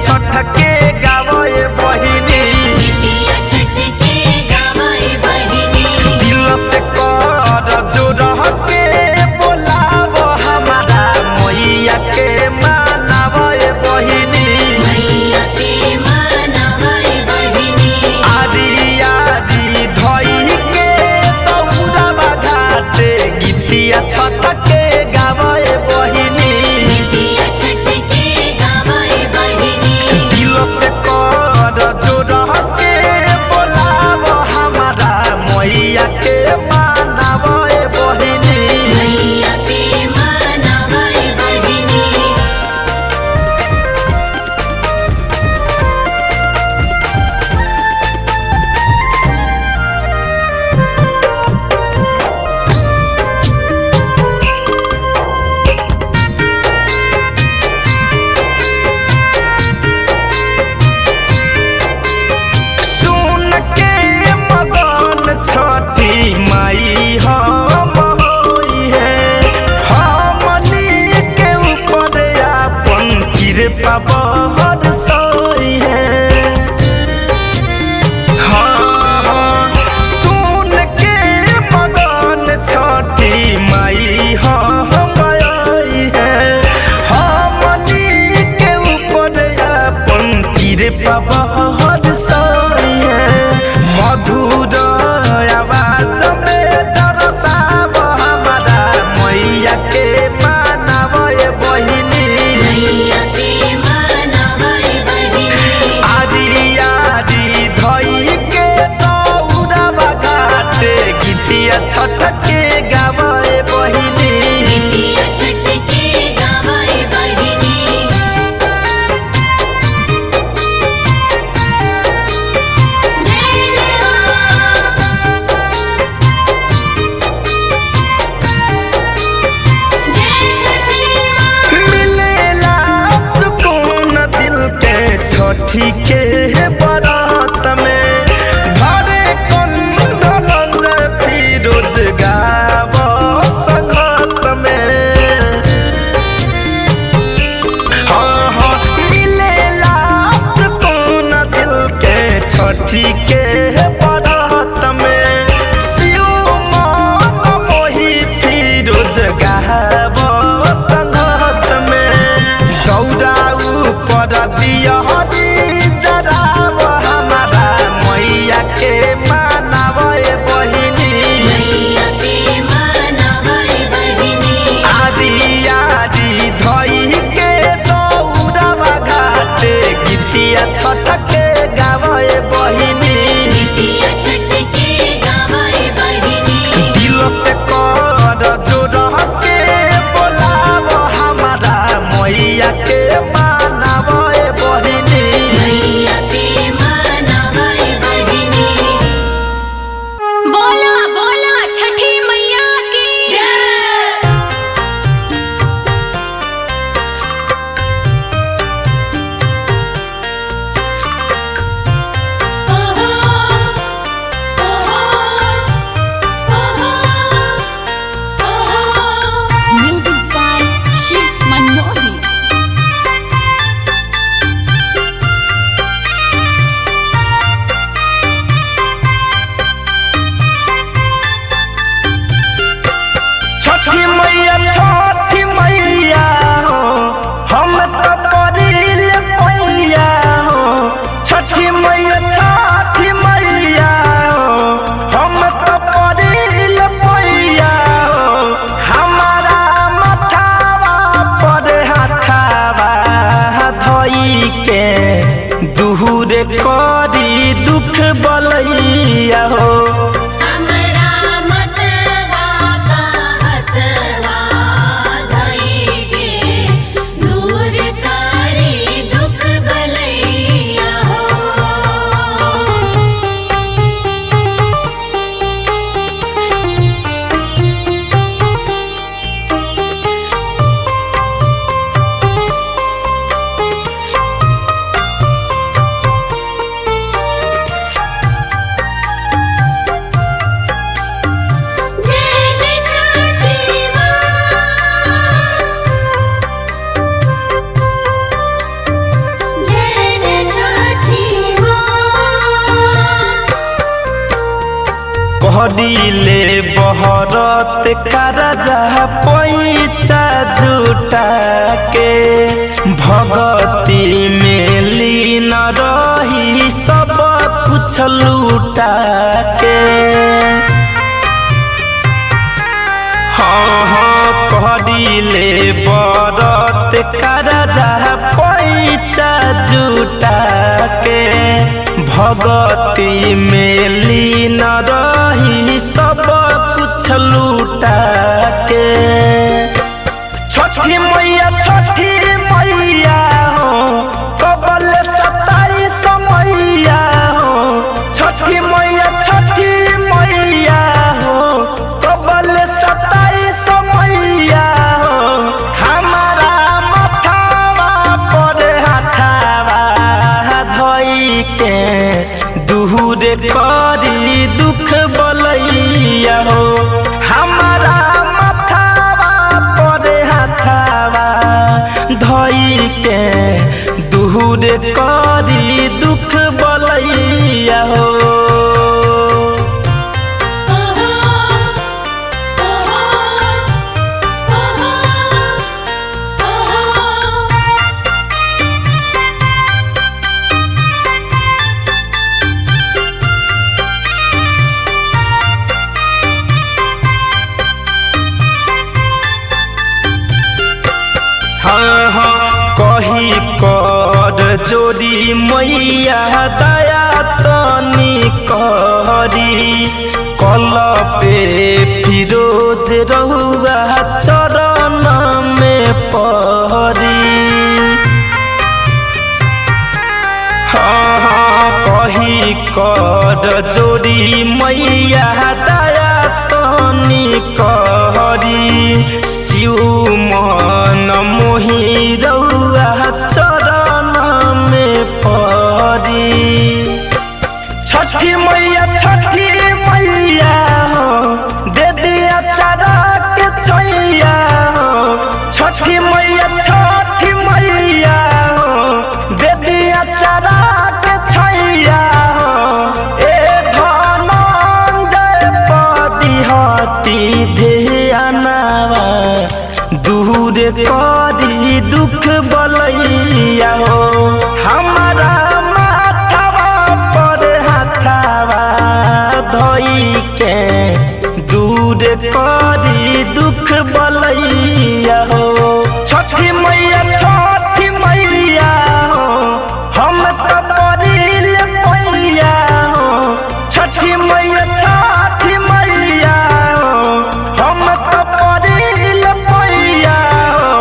छठ के गावे बहिनी। गीतिया छठ के गावे बहिनी। दिल से कर जोर के बोलाव हमारा मैया के मनावे बहिनी। मैया के मनावे बहिनी। आरी आरी धोई के दौड़ावा घाटे गीतिया छठ के गावे बहिनी। गीतिया छठ के गावे बहिनी। दिल से कर जोर के बोलाव हमारा मैया के मनावे बहिनी। मैया के मनावे बहिनी। सुन के मगन छठी माई हम होई है, हमनी के ऊपर अपन कृपा बरसोई है। हाँ, हाँ, सुन के मगन छठी माई हम आई है, हमनी के ऊपर अपन कृपा बरसोई है। मधुर आवाज में दरसाव हमारा मैया के मनावे बहिनी। मैया के मनावे बहिनी। आरी आरी धोई के दौड़ावा घाटे गीतिया छठ के गावे बहिनी। गीतिया छठ के गावे बहिनी। जय जय माँ। जय छठी माँ। मिलेला सुकून दिल के छठी के बरात में, भरे कंध रंजय फिरोज गाव संगत में। हाँ हाँ, मिलेला सुकून दिल के छठी के बरात में, शिव मन मोहि फिरोज गाव संगत में। दौड़ा ऊपर दियहरी जराव हमारा मैया के मनावे बहिनी। मैया के मनावे बहिनी। आरी आरी धोई के दौड़ावा घाटे गीतिया छठ के गावे बहिनी। गीतिया छठ के गावे बहिनी। दिल से कर जोर के बोलाव हमारा मैया के मनावे बहिनी। मैया के मनावे बहिनी। बोला बोला छठी मैया की जय। ओहो ओहो ओहो ओहो। Music by Shiv Manmohi. छठी मैया छठी मैया हो, हम तो परिल पैया हो। छठी मैया छठी मैया हो, हम तो परिल पैया हो। हमारा माथावा पर हाथावा धोई के दुहुर करी दुख बलैया हो। हमरा मतवा हतवा धई के दूर करे दुख बलैया हो। छठी कहरीले बहरत करजा पैसा जुटा के भगती में लीन रही सब कुछ लूटा के। हाँ हाँ कहरीले बरत करजा पैसा जुटा के भगती में लीन रही सब कुछ लूटा के। छठी मैया छठी मैया हो कबल 27 मैया हो। छठी मैया छठी मैया हो कबल 27 मैया हो। हमारा मथावा पर हाथावा धोई के दूर करी दुख बलैया हो। हमारा मथावा पर हाथावा धोई के दूर करी दुख बलैया हो। हाँ हाँ कही कर जोड़ी मैया दया तनी करी कल पे फिरोज रहुआ चरण में परी। हाँ हाँ कही कर जोड़ी मैया दया तनी करी शिव मन मोहि रउआ चरण में परी। छठी मैया छठी मैया हो दे दिया चारा के छैया हो। छठी मैया छठी मैया हो दे दिया चारा के छैया हो। ए धनंजय पदी ध्यानवा दूर करी दुख बलैया हो। हमारा माथावा पर हाथावा धोई के दूर करी दुख बलैया हो। छठी मैया छठी मैया हो हम तो परिल पैया हो। छठी मैया छठी मैया हो हम तो परिल पैया हो।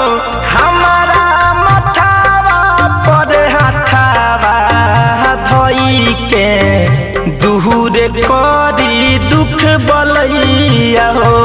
हमारा मथावा पर हाथावा धोई के दूर करी दुख बलैया हो।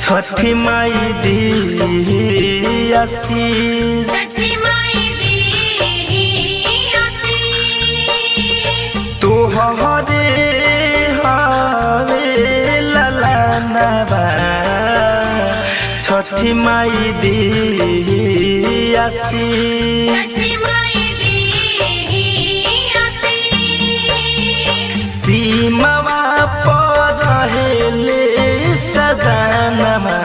छठी माई दी आशीष। छठी माई दी आशीष। तोहरे हवे ललनवा छठी माई दी आशीष। छठी माई दी आशीष। सीमावा पर रहेले सजनवा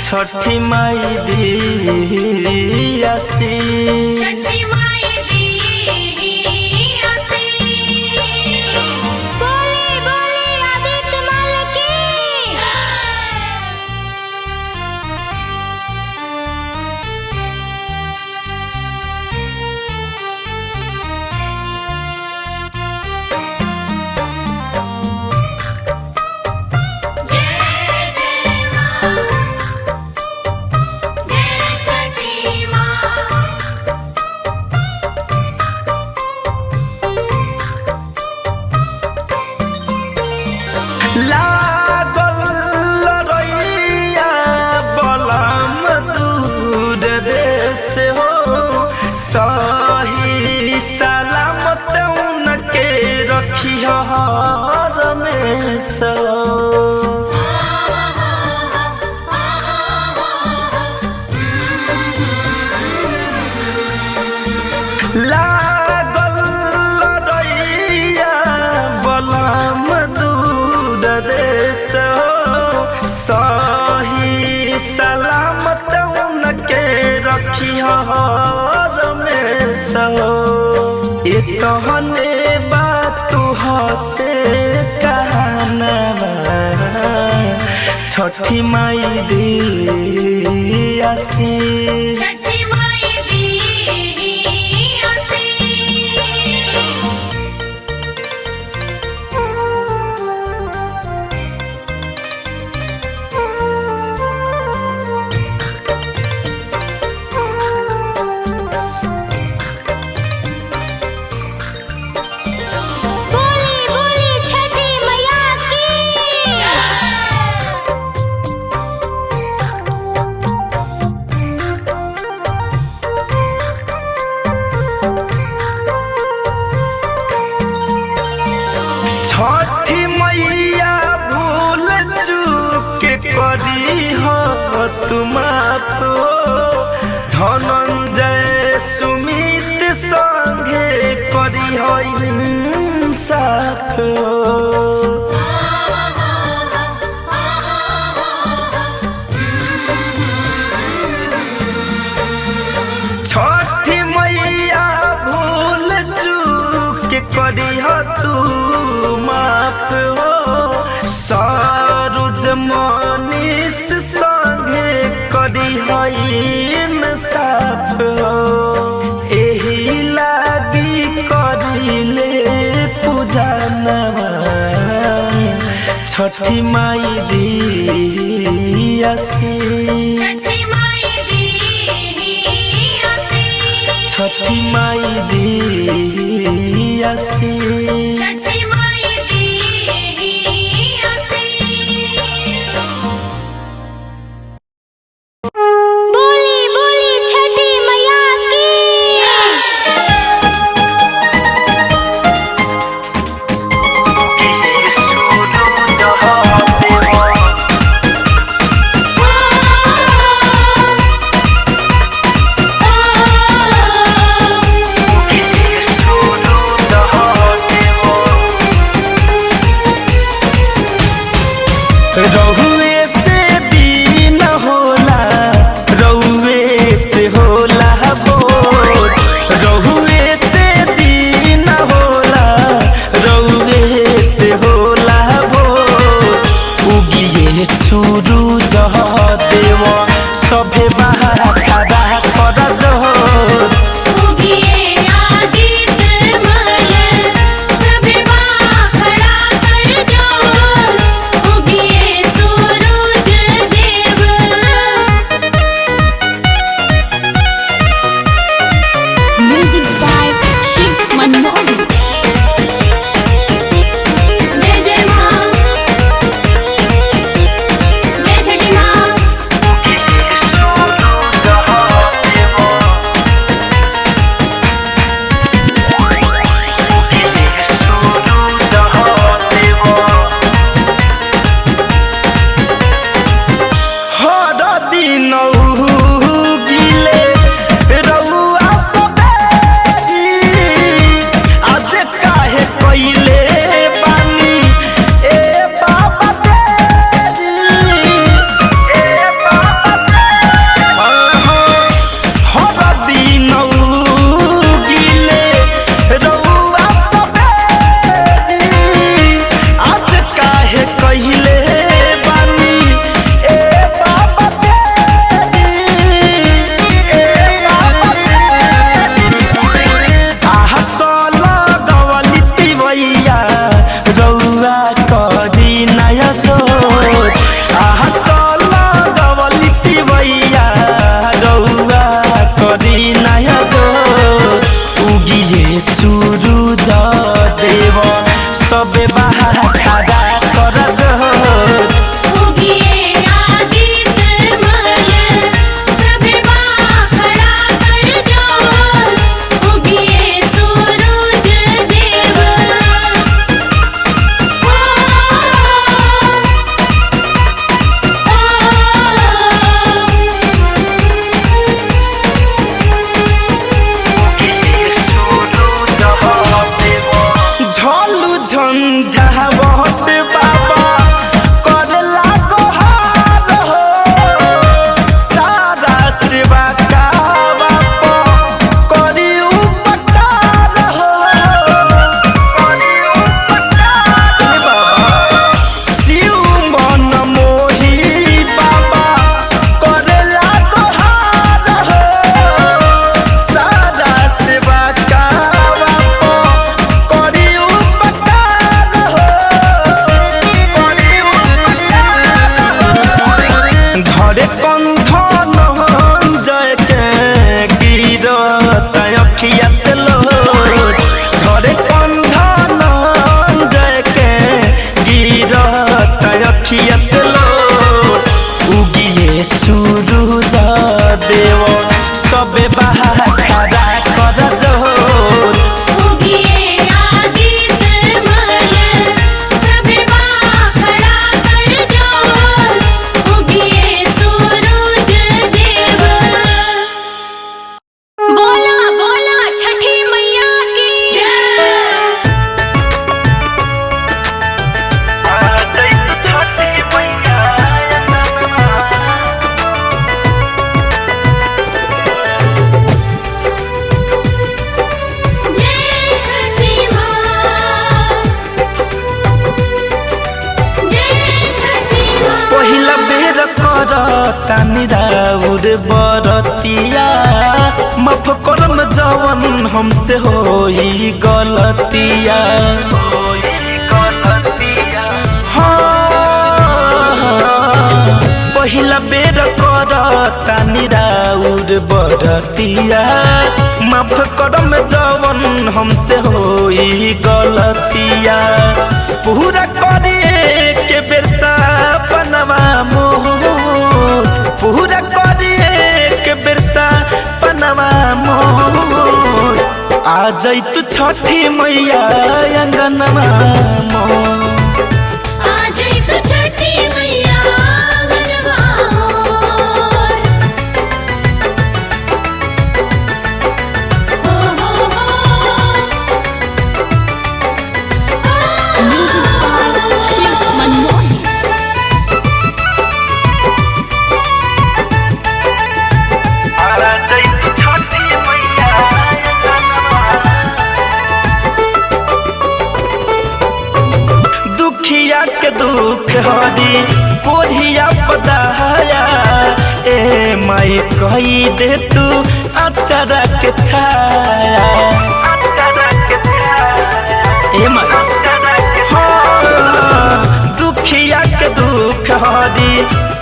छठी माई दी आशीष। छठी माई दी आशीष। बोले बोले आदित्य माल की। हर में सो ए तहने बात हसे कहानवा छठी माई दी आशीष। छठी माई दी आशीष। बोली बोली छठी मैया की। छठी मैया भूल चूक करी हो तुम धनंजय सुमित संगे करी हो इंसाफ हो। छठी मैया भूल चूक करी हो तू माफ हो सरुज मनीष संगे करी हो इंसाफ हो। एही लागी करिले पूजा नवा छठी माई दी आशीष। छठी माई दी आशीष। छठी माई दी आशीष। छठी माई दी आशीष। बोली बोली छठी मैया की। रहुए से दीन होला रहुए से होला भोर रहुए से दीन होला रहुए से होला भोर उगिए सूरज देव सभे बाहर खड़ा कर जोर। उगिए आदित मल सभे खड़ा कर जोर। उगिए सूरज देव। Music by Shiv Manmohan. जय जय माँ, जय छठी माँ। अखिया से लो। उगिए सूरज देव सबे बाहर खड़ा कर जोर। उगिए आदित मल सबे खड़ा कर जोर। उगिए सूरज देव। बोला बोला छठी मैया की जय। जय छठी माँ, जय छठी माँ। पहिला बेर कर तानी राउर बरतिया, माफ करम जवन हमसे होई गलतिया। हाँ, पहिला बेर कर तानी राउर बरतिया, माफ करम जवन हमसे होई गलतिया। पूरा करे के बेर सपनवा मोर, पूरा करे के बेर सपनवा मोर। आ जैतु छठी मैया अंगनवा मोर। आ जई तू छठी मैया आंगनवा मोर। हो हो हो। Music by Shiv Manmohan. दुखिया के दुख हरी कोढ़िया पदाया, ए माई कही दे तू अचरा के छाया। ए माई हाँ, दुखिया के दुख हरी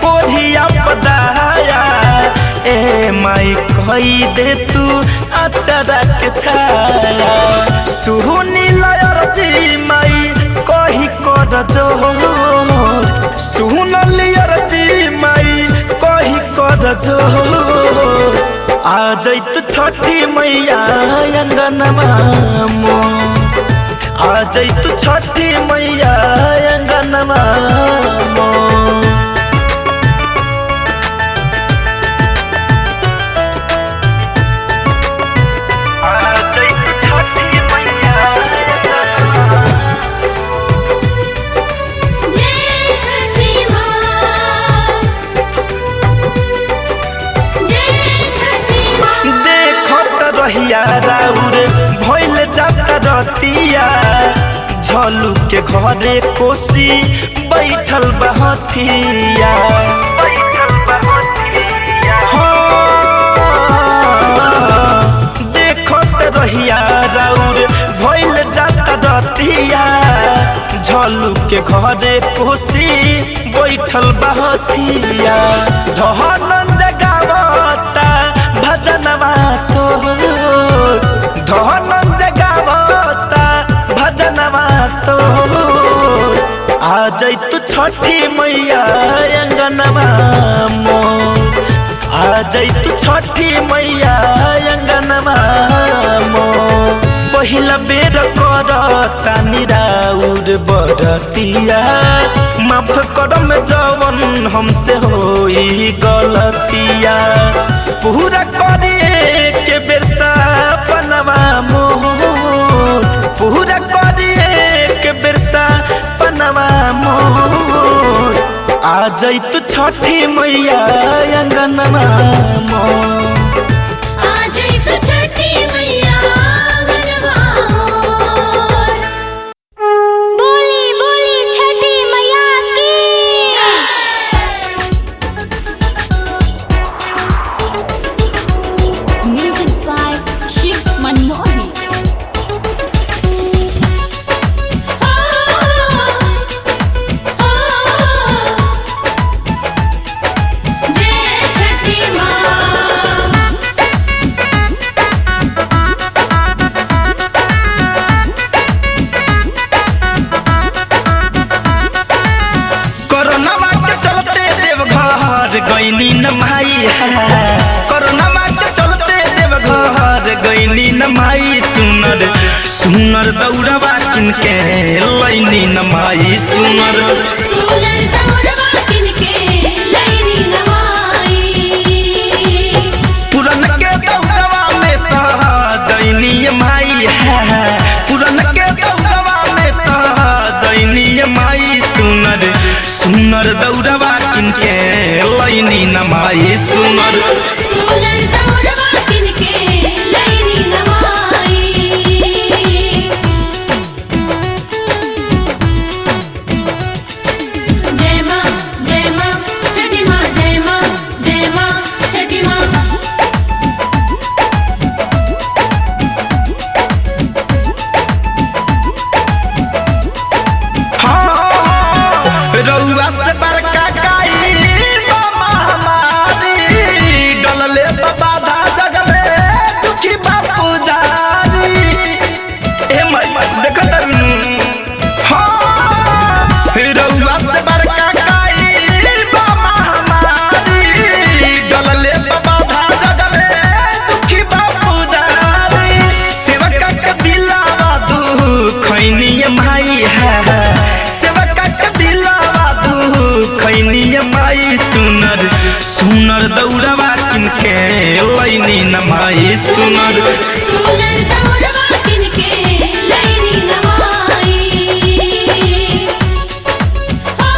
कोढ़िया पदाया, ए माई कही दे तू अचरा के छाया। सुहुनी लयर जी माई कही कर जोर, सुन लियर जी माई कही कर जोर। आ जैतु छठी मैया अंगनमा मोर। आ जैतु छठी मैया अंगनमा मोर। जय छठी माँ, जय छठी माँ। देखत रहिया राउर भइल जाता रतिया, झलू के घरे कोसी बैठल बहतिया। हाँ, देखत रहिया राउर भइल जाता रतिया, झलू के घरे कोसी बैठल बहतिया। धनन जगावता भजनवा तोर, धनन जगावता भजनवा तोर। आ जैतु छठी मैया अंगनवा मोर। आ जैतु छठी मैया अंगनवा मोर। पहिला बेर कर तानी राउर बरतिया, माफ करम जवन हमसे होई गलतिया। पूरा करे के बेर सपनवा मोर, पूरा करे के बेर सपनवा मोर। आ जैतु छठी मैया अंगनवा मोर। आ जई तू छठी मैया आंगनवा मोर। बोली बोली छठी मैया की। Music by Shiv Manmohan. जय छठी माँ। कोरोना के चलते देवघर गईनी न माई कोरोना के चलते देवघर गईनी न माई सुनर सुनर दौड़वा किनके लैनी न माई सुनर। सुनर दौड़वा किनके लैनी न माई। पुरन के दौड़वा में सहजनी माई है, पुरन के दौड़वा में सहजनी माई सुनर सुनर दौड़वा किनके लैनी न माई सुनर। सुनर दौड़वा किनके लैनी न माई। जय मां जय मां छठी मां जय मां जय मां छठी मां। हाँ, रउआ से बड़का काई मामा हमारी डलले बाबा धा जग में दुखी बापू जारी। ए माई देखो तरुनु। हाँ, रउआ से बड़का काई मामा हमारी डलले बाबा धा जग में दुखी बापू जारी। सेवका के दिलावा दुखैनी माई है, सेवका के दिलावा दुखैनी माई सुनर सुनर दौड़वा किनके लैनी न माई सुनर। सुनर दौड़वा किनके लैनी न माई। ओ,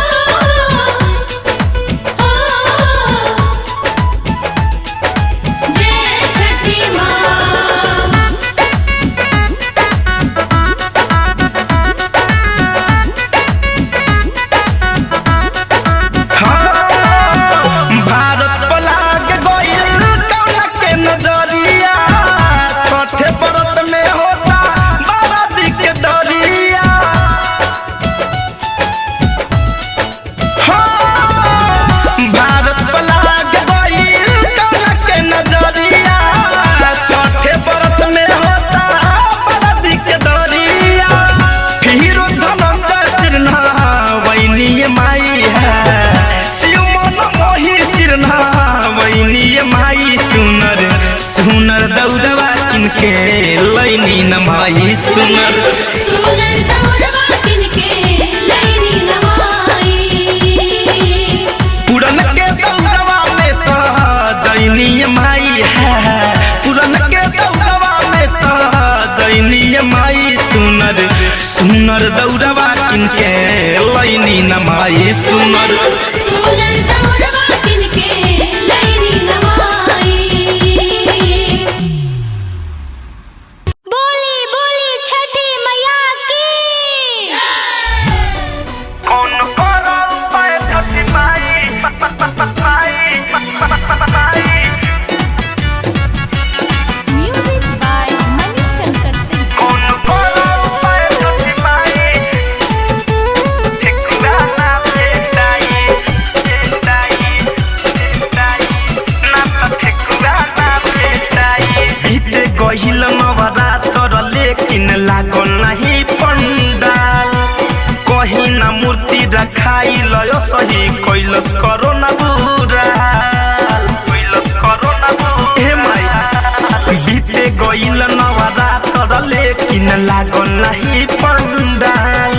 ओ, जय छठी मां। हाँ, भारत पलाग गइल कौना के नजरिया, छठे व्रत में होता बाराती के दरिया। हाँ, भारत पलाग गइल कौना के नजरिया, छठे व्रत में होता बाराती के दरिया। फिर धनंजय सिन्हा वैनी माई है, शिव मन मोहि सिन्हा वैनी माई सुनर सुनर दौड़वा किनके लैनी न माई सुनर। सुनर दौड़वा किनके लैनी न माई। पुरन के दौड़वा में सहजनी माई है, पुरन के दौड़वा में सहजनी माई सुनर सुनर दौड़वा किनके लैनी न माई सुनर। सुनर दौड़वा किनके लैनी न माई। बोली बोली छठी मैया की। कौन करो उपाय छठी माई माई माई। Music by Mani Shankar Singh. कौन करो उपाय छठी माई ठेकुआ ना भेटाई भेटाई भेटाई ना त ठेकुआ ना भेटाई। बीते गहिल नवरात्र लेकिन लागल नहीं पंडाल, कहीं ना मूर्ति रखाई लय सही कैलस करो ना बुराल, कैलस करो ना हे माई। बीते गइल नवरात्र लेकिन लागल नहीं पंडाल,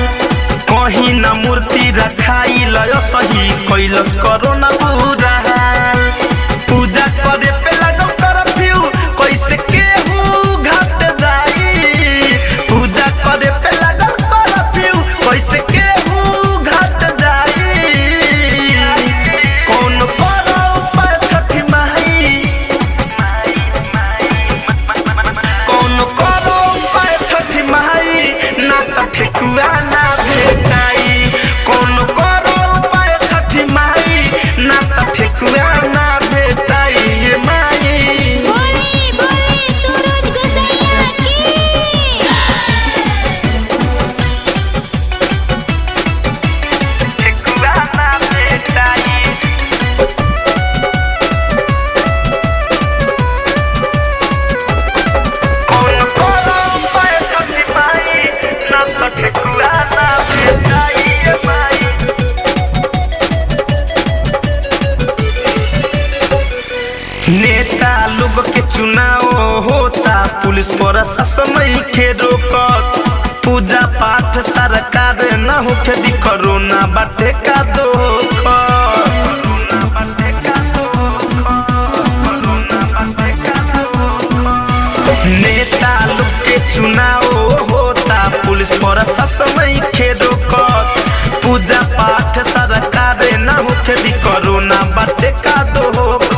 कहीं ना मूर्ति रखाई लय सही कैलस करो ना बुराल। पूजा करे पे लागल कर्फ्यू कैसे केहू घाट जाई, पूजा करे पे लागल कर्फ्यू कैसे केहू घाट जाई। कौन करो उपाय छठी माई, कौन करो उपाय छठी माई ना त ठेकुआ ना भेटाई। कौन करो उपाय छठी माई ना त चुनाव होता, पुलिस प्रशासन के रोकत, पूजा पाठ सरकार न होखे दी, कोरोना बाटे का दोख। नेता लोग के चुनाव होता, पुलिस प्रशासन के रोकत, पूजा पाठ सरकार न होखे दी, कोरोना बाटे का दोख।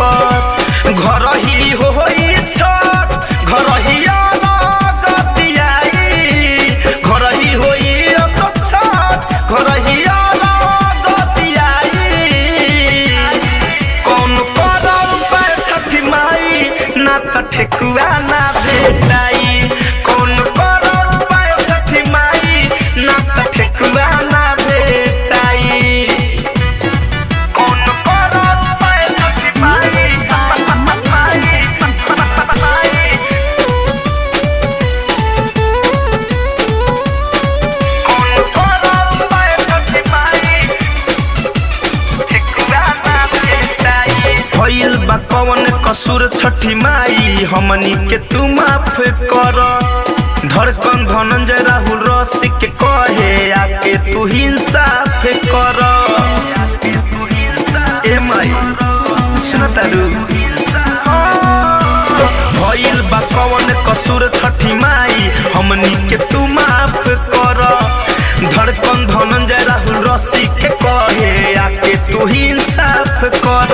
घर ही होई छठ, घर ही अलग दियाई, घर ही होई असत छठ, घर ही अलग दियाई। कौन करम पे छठी माई ना त ठेकुआ ना भेटाई, कौन करम पे छठी माई ना त ठेकुआ ना भेटाई, कौन करम पे छठी माई। Music by Mani Shankar Singh. कौन करम पे छठी माई ठेकुआ ना भेटाई। भइल बा कवन कसूर छठी माई, हमनी के तू माफ कर। धड़कन धनंजय राहुल रसिक के कहे आके तू इंसाफ कर। ए माई सुन तारू, भइल बा कवन कसूर छठी माई, हमनी के तू माफ कर। धड़कन धनंजय राहुल रसिक के कहे आके तू इंसाफ कर।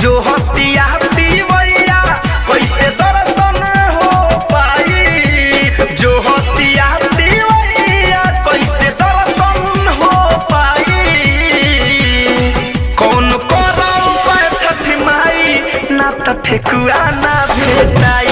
जो हतिया दीवैया कैसे दर्शन हो पाई, जो हतिया दीवैया कैसे दर्शन हो पाई। कौन करम पे छठी माई ना त ठेकुआ ना भेटाई।